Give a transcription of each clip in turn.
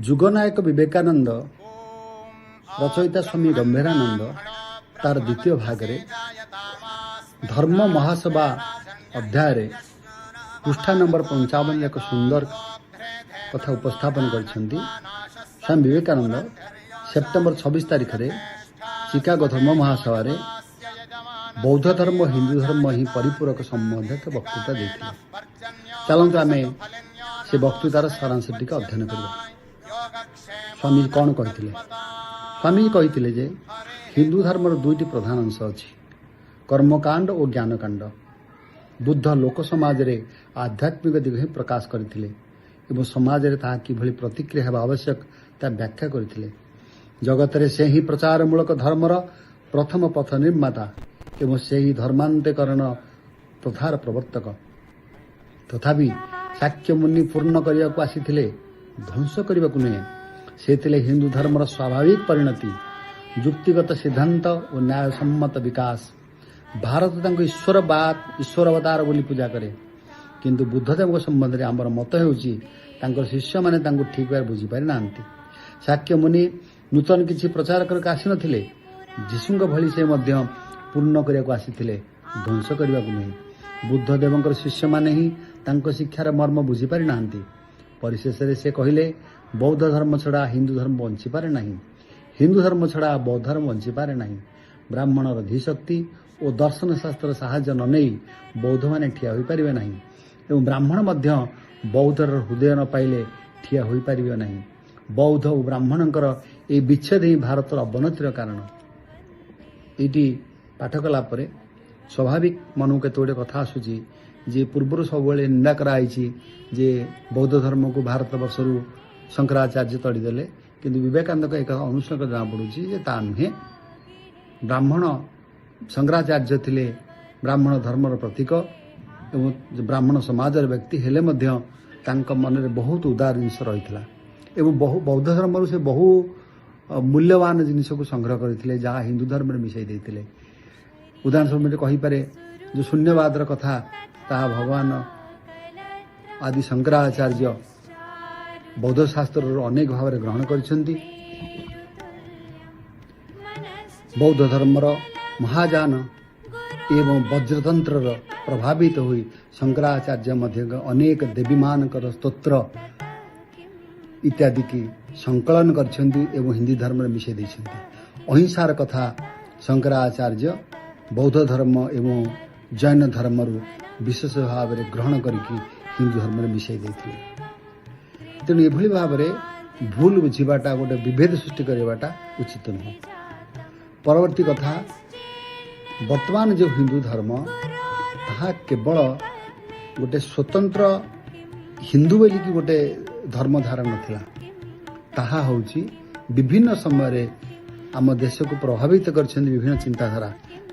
ଯୁଗନାୟକ ବିବେକାନନ୍ଦ ରଚୟିତା ସ୍ୱାମୀ ଗମ୍ଭୀରାନନ୍ଦ ତାର ଦ୍ୱିତୀୟ ଭାଗରେ ଧର୍ମ ମହାସଭା ଅଧ୍ୟାୟରେ ପୃଷ୍ଠା ନମ୍ବର 55ରେ ଏକ ସୁନ୍ଦର କଥା ଉପସ୍ଥାପନ କରିଛନ୍ତି। ସ୍ୱାମୀ ବିବେକାନନ୍ଦ ସେପ୍ଟେମ୍ବର 26 ତାରିଖରେ ଚିକାଗୋ ଧର୍ମ ମହାସଭାରେ ବୌଦ୍ଧ ଧର୍ମ, ହିନ୍ଦୁ ଧର୍ମ ହିଁ ପରିପୂରକ ସମ୍ବନ୍ଧରେ ଏକ ବକ୍ତୃତା ଦେଇଥିଲେ। ଚାଲନ୍ତୁ, ଆମେ ସେ ବକ୍ତୃତାର ସାରାଂଶ ଟିକେ ଅଧ୍ୟୟନ କରିବା। ସ୍ୱାମୀ କ'ଣ କହିଥିଲେ? ସ୍ୱାମୀଜୀ କହିଥିଲେ ଯେ ହିନ୍ଦୁ ଧର୍ମର ଦୁଇଟି ପ୍ରଧାନ ଅଂଶ ଅଛି, କର୍ମକାଣ୍ଡ ଓ ଜ୍ଞାନକାଣ୍ଡ। ବୁଦ୍ଧ ଲୋକ ସମାଜରେ ଆଧ୍ୟାତ୍ମିକ ଦିଗ ହିଁ ପ୍ରକାଶ କରିଥିଲେ ଏବଂ ସମାଜରେ ତାହା କିଭଳି ପ୍ରତିକ୍ରିୟା ହେବା ଆବଶ୍ୟକ, ତାହା ବ୍ୟାଖ୍ୟା କରିଥିଲେ। ଜଗତରେ ସେ ହିଁ ପ୍ରଚାରମୂଳକ ଧର୍ମର ପ୍ରଥମ ପଥ ନିର୍ମାତା ଏବଂ ସେହି ଧର୍ମାନ୍ତରୀକରଣ ପ୍ରଥାର ପ୍ରବର୍ତ୍ତକ। ତଥାପି ଶାକ୍ୟ ମୁନି ପୂର୍ଣ୍ଣ କରିବାକୁ ଆସିଥିଲେ, ଧ୍ୱଂସ କରିବାକୁ ନୁହେଁ। ସେ ଥିଲେ ହିନ୍ଦୁ ଧର୍ମର ସ୍ୱାଭାବିକ ପରିଣତି, ଯୁକ୍ତିଗତ ସିଦ୍ଧାନ୍ତ ଓ ନ୍ୟାୟସମ୍ମତ ବିକାଶ। ଭାରତ ତାଙ୍କୁ ଈଶ୍ୱର ଅବତାର ବୋଲି ପୂଜା କରେ। କିନ୍ତୁ ବୁଦ୍ଧଦେବଙ୍କ ସମ୍ବନ୍ଧରେ ଆମର ମତ ହେଉଛି, ତାଙ୍କର ଶିଷ୍ୟମାନେ ତାଙ୍କୁ ଠିକ୍ ଭାବରେ ବୁଝିପାରି ନାହାନ୍ତି। ଶାକ୍ୟ ମୁନି ନୂତନ କିଛି ପ୍ରଚାର କରିବାକୁ ଆସିନଥିଲେ। ଯୀଶୁଙ୍କ ଭଳି ସେ ମଧ୍ୟ ପୂର୍ଣ୍ଣ କରିବାକୁ ଆସିଥିଲେ, ଧ୍ୱଂସ କରିବାକୁ ନୁହେଁ। ବୁଦ୍ଧଦେବଙ୍କର ଶିଷ୍ୟମାନେ ହିଁ ତାଙ୍କ ଶିକ୍ଷାର ମର୍ମ ବୁଝିପାରି ନାହାନ୍ତି। ପରିଶେଷରେ ସେ କହିଲେ, ବୌଦ୍ଧ ଧର୍ମ ଛଡ଼ା ହିନ୍ଦୁ ଧର୍ମ ବଞ୍ଚିପାରେ ନାହିଁ, ହିନ୍ଦୁ ଧର୍ମ ଛଡ଼ା ବୌଦ୍ଧ ଧର୍ମ ବଞ୍ଚିପାରେ ନାହିଁ। ବ୍ରାହ୍ମଣର ଧୀଶକ୍ତି ଓ ଦର୍ଶନ ଶାସ୍ତ୍ରର ସାହାଯ୍ୟ ନ ନେଇ ବୌଦ୍ଧମାନେ ଠିଆ ହୋଇପାରିବେ ନାହିଁ ଏବଂ ବ୍ରାହ୍ମଣ ମଧ୍ୟ ବୌଦ୍ଧର ହୃଦୟ ନ ପାଇଲେ ଠିଆ ହୋଇପାରିବେ ନାହିଁ। ବୌଦ୍ଧ ଓ ବ୍ରାହ୍ମଣଙ୍କର ଏହି ବିଚ୍ଛେଦ ହିଁ ଭାରତର ଅବନତିର କାରଣ। ଏଇଠି ପାଠ କଲା ପରେ ସ୍ୱାଭାବିକ ମନକୁ କେତେ ଗୁଡ଼ିଏ କଥା ଆସୁଛି ଯେ ପୂର୍ବରୁ ସବୁବେଳେ ନିନ୍ଦା କରାଯାଇଛି ଯେ ବୌଦ୍ଧ ଧର୍ମକୁ ଭାରତ ବର୍ଷରୁ ଶଙ୍କରାଚାର୍ଯ୍ୟ ତଡ଼ିଦେଲେ। କିନ୍ତୁ ବିବେକାନନ୍ଦଙ୍କ ଏକ ଅନୁସରଣ ଜଣାପଡ଼ୁଛି ଯେ ତା ନୁହେଁ। ବ୍ରାହ୍ମଣ ଶଙ୍କରାଚାର୍ଯ୍ୟ ଥିଲେ ବ୍ରାହ୍ମଣ ଧର୍ମର ପ୍ରତୀକ ଏବଂ ବ୍ରାହ୍ମଣ ସମାଜର ବ୍ୟକ୍ତି ହେଲେ ମଧ୍ୟ ତାଙ୍କ ମନରେ ବହୁତ ଉଦାର ଜିନିଷ ରହିଥିଲା ଏବଂ ବହୁ ବୌଦ୍ଧ ଧର୍ମରୁ ସେ ବହୁ ମୂଲ୍ୟବାନ ଜିନିଷକୁ ସଂଗ୍ରହ କରିଥିଲେ, ଯାହା ହିନ୍ଦୁ ଧର୍ମରେ ମିଶାଇ ଦେଇଥିଲେ। ଉଦାହରଣ ସ୍ୱରୂପ ମୁଁ କହିପାରେ, ଯେଉଁ ଶୂନ୍ୟବାଦର କଥା, ତାହା ଭଗବାନ ଆଦି ଶଙ୍କରାଚାର୍ଯ୍ୟ ବୌଦ୍ଧ ଶାସ୍ତ୍ରରୁ ଅନେକ ଭାବରେ ଗ୍ରହଣ କରିଛନ୍ତି। ବୌଦ୍ଧ ଧର୍ମର ମହାଯାନ ଏବଂ ବଜ୍ରତନ୍ତ୍ରର ପ୍ରଭାବିତ ହୋଇ ଶଙ୍କରାଚାର୍ଯ୍ୟ ମଧ୍ୟ ଅନେକ ଦେବୀମାନଙ୍କର ସ୍ତୋତ୍ର ଇତ୍ୟାଦିକି ସଂକଳନ କରିଛନ୍ତି ଏବଂ ହିନ୍ଦୀ ଧର୍ମରେ ମିଶାଇ ଦେଇଛନ୍ତି। ଅହିଂସାର କଥା ଶଙ୍କରାଚାର୍ଯ୍ୟ ବୌଦ୍ଧ ଧର୍ମ ଏବଂ ଜୈନ ଧର୍ମରୁ ବିଶେଷ ଭାବରେ ଗ୍ରହଣ କରିକି ହିନ୍ଦୁ ଧର୍ମରେ ମିଶାଇ ଦେଇଥିଲେ। ତେଣୁ ଏଭଳି ଭାବରେ ଭୁଲ ବୁଝିବାଟା, ଗୋଟେ ବିଭେଦ ସୃଷ୍ଟି କରିବାଟା ଉଚିତ ନୁହେଁ। ପରବର୍ତ୍ତୀ କଥା, ବର୍ତ୍ତମାନ ଯେଉଁ ହିନ୍ଦୁ ଧର୍ମ, ତାହା କେବଳ ଗୋଟେ ସ୍ୱତନ୍ତ୍ର ହିନ୍ଦୁ ବୋଲିକି ଗୋଟେ ଧର୍ମଧାରା ନଥିଲା। ତାହା ହେଉଛି ବିଭିନ୍ନ ସମୟରେ ଆମ ଦେଶକୁ ପ୍ରଭାବିତ କରିଛନ୍ତି ବିଭିନ୍ନ ଚିନ୍ତାଧାରା।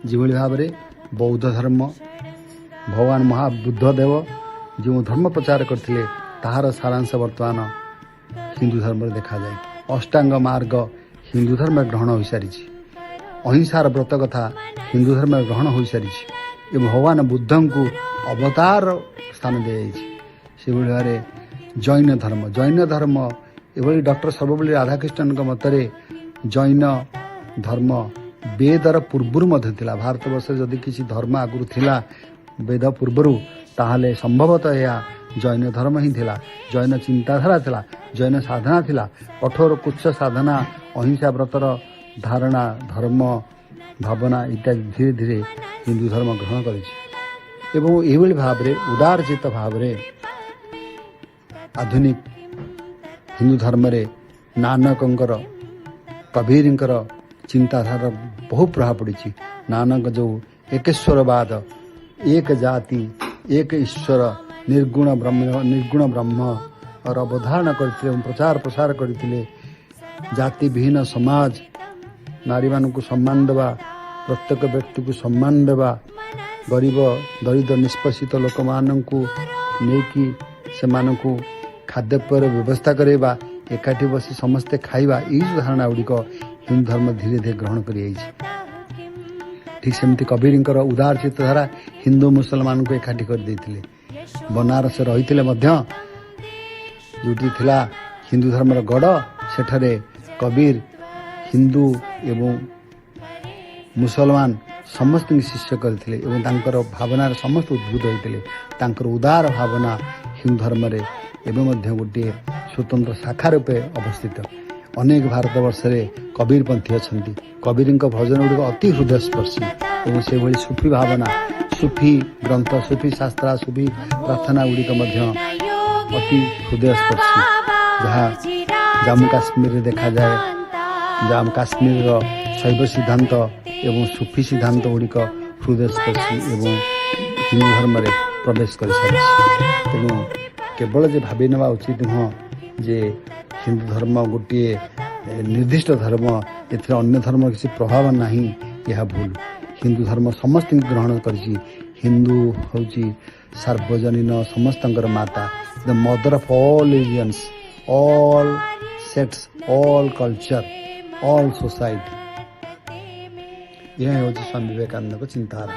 ଯେଭଳି ଭାବରେ ବୌଦ୍ଧ ଧର୍ମ, ଭଗବାନ ମହାବୁଦ୍ଧ ଦେବ ଯେଉଁ ଧର୍ମ ପ୍ରଚାର କରିଥିଲେ, ତାହାର ସାରାଂଶ ବର୍ତ୍ତମାନ ହିନ୍ଦୁ ଧର୍ମରେ ଦେଖାଯାଏ। ଅଷ୍ଟାଙ୍ଗ ମାର୍ଗ ହିନ୍ଦୁ ଧର୍ମରେ ଗ୍ରହଣ ହୋଇସାରିଛି। ଅହିଂସାର ବ୍ରତ କଥା ହିନ୍ଦୁ ଧର୍ମରେ ଗ୍ରହଣ ହୋଇସାରିଛି ଏବଂ ଭଗବାନ ବୁଦ୍ଧଙ୍କୁ ଅବତାର ସ୍ଥାନ ଦିଆଯାଇଛି। ସେଭଳି ଭାବରେ ଜୈନ ଧର୍ମ ଏଭଳି ଡକ୍ଟର ସର୍ବପଲ୍ଲୀ ରାଧାକୃଷ୍ଣନଙ୍କ ମତରେ ଜୈନ ଧର୍ମ ବେଦର ପୂର୍ବରୁ ମଧ୍ୟ ଥିଲା। ଭାରତବର୍ଷରେ ଯଦି କିଛି ଧର୍ମ ଆଗରୁ ଥିଲା ବେଦ ପୂର୍ବରୁ, ତାହେଲେ ସମ୍ଭବତଃ ଏହା ଜୈନ ଧର୍ମ ହିଁ ଥିଲା। ଜୈନ ଚିନ୍ତାଧାରା ଥିଲା, ଜୈନ ସାଧନା ଥିଲା। କଠୋର କୁଚ୍ଛ ସାଧନା, ଅହିଂସା ବ୍ରତର ଧାରଣା, ଧର୍ମ ଭାବନା ଇତ୍ୟାଦି ଧୀରେ ଧୀରେ ହିନ୍ଦୁ ଧର୍ମ ଗ୍ରହଣ କରିଛି ଏବଂ ଏହିଭଳି ଭାବରେ ଉଦାରଚିତ ଭାବରେ ଆଧୁନିକ ହିନ୍ଦୁ ଧର୍ମରେ ନାନକଙ୍କର, କବୀରଙ୍କର ଚିନ୍ତାଧାରାର ବହୁ ପ୍ରଭାବ ପଡ଼ିଛି। ନାନକ ଯେଉଁ ଏକେଶ୍ୱରବାଦ, ଏକ ଜାତି, ଏକ ଈଶ୍ୱର, ନିର୍ଗୁଣ ବ୍ରହ୍ମର ଅବଧାରଣା କରିଥିଲେ ଏବଂ ପ୍ରଚାର ପ୍ରସାର କରିଥିଲେ। ଜାତିବିହୀନ ସମାଜ, ନାରୀମାନଙ୍କୁ ସମ୍ମାନ ଦେବା, ପ୍ରତ୍ୟେକ ବ୍ୟକ୍ତିକୁ ସମ୍ମାନ ଦେବା, ଗରିବ, ଦରିଦ୍ର, ନିଷ୍ପେଷିତ ଲୋକମାନଙ୍କୁ ନେଇକି ସେମାନଙ୍କୁ ଖାଦ୍ୟପେୟର ବ୍ୟବସ୍ଥା କରାଇବା, ଏକାଠି ବସି ସମସ୍ତେ ଖାଇବା, ଏଇ ଯେଉଁ ଧାରଣା ଗୁଡ଼ିକ ହିନ୍ଦୁ ଧର୍ମ ଧୀରେ ଧୀରେ ଗ୍ରହଣ କରିଯାଇଛି। ଠିକ୍ ସେମିତି କବୀରଙ୍କର ଉଦାର ଚିନ୍ତାଧାରା ହିନ୍ଦୁ ମୁସଲମାନଙ୍କୁ ଏକାଠି କରିଦେଇଥିଲେ। ବନାରସ ରହିଥିଲେ ମଧ୍ୟ ଯେଉଁଠି ଥିଲା ହିନ୍ଦୁ ହିନ୍ଦୁ ଧର୍ମର ଗଡ଼। ସେଠାରେ କବୀର ହିନ୍ଦୁ ଏବଂ ମୁସଲମାନ ସମସ୍ତଙ୍କୁ ଶିଷ୍ୟ କରିଥିଲେ ଏବଂ ତାଙ୍କର ଭାବନାରେ ସମସ୍ତେ ଉଦ୍ବୁଦ୍ଧ ହୋଇଥିଲେ। ତାଙ୍କର ଉଦାର ଭାବନା ହିନ୍ଦୁ ଧର୍ମରେ ଏବେ ମଧ୍ୟ ଗୋଟିଏ ସ୍ୱତନ୍ତ୍ର ଶାଖା ରୂପେ ଅବସ୍ଥିତ। ଅନେକ ଭାରତବର୍ଷରେ କବୀରପନ୍ଥୀ ଅଛନ୍ତି। କବୀରଙ୍କ ଭଜନ ଗୁଡ଼ିକ ଅତି ହୃଦୟସ୍ପର୍ଶୀ ଏବଂ ସେଭଳି ସୁଫି ଭାବନା, ସୁଫି ଗ୍ରନ୍ଥ, ସୁଫି ଶାସ୍ତ୍ର, ସୁଫି ପ୍ରାର୍ଥନା ଗୁଡ଼ିକ ମଧ୍ୟ ଅତି ହୃଦୟସ୍ପର୍ଶୀ, ଯାହା ଜାମ୍ମୁ କାଶ୍ମୀରରେ ଦେଖାଯାଏ। ଜାମ୍ମୁ କାଶ୍ମୀରର ଶୈବ ସିଦ୍ଧାନ୍ତ ଏବଂ ସୁଫି ସିଦ୍ଧାନ୍ତ ଗୁଡ଼ିକ ହୃଦୟସ୍ପର୍ଶୀ ଏବଂ ହିନ୍ଦୁ ଧର୍ମରେ ପ୍ରବେଶ କରିସାରିଛି। ତେଣୁ କେବଳ ଯେ ଭାବି ନେବା ଉଚିତ ନୁହଁ ଯେ ହିନ୍ଦୁ ଧର୍ମ ଗୋଟିଏ ନିର୍ଦ୍ଦିଷ୍ଟ ଧର୍ମ, ଏଥିରେ ଅନ୍ୟ ଧର୍ମର କିଛି ପ୍ରଭାବ ନାହିଁ, ଏହା ଭୁଲ। ହିନ୍ଦୁ ଧର୍ମ ସମସ୍ତଙ୍କୁ ଗ୍ରହଣ କରିଛି। ହିନ୍ଦୁ ହେଉଛି ସାର୍ବଜନୀନ, ସମସ୍ତଙ୍କର ମାତା, the mother of all religions, all sects, all culture, all society. ଏହା ହେଉଛି ସ୍ୱାମୀ ବିବେକାନନ୍ଦଙ୍କ ଚିନ୍ତାଧାରା।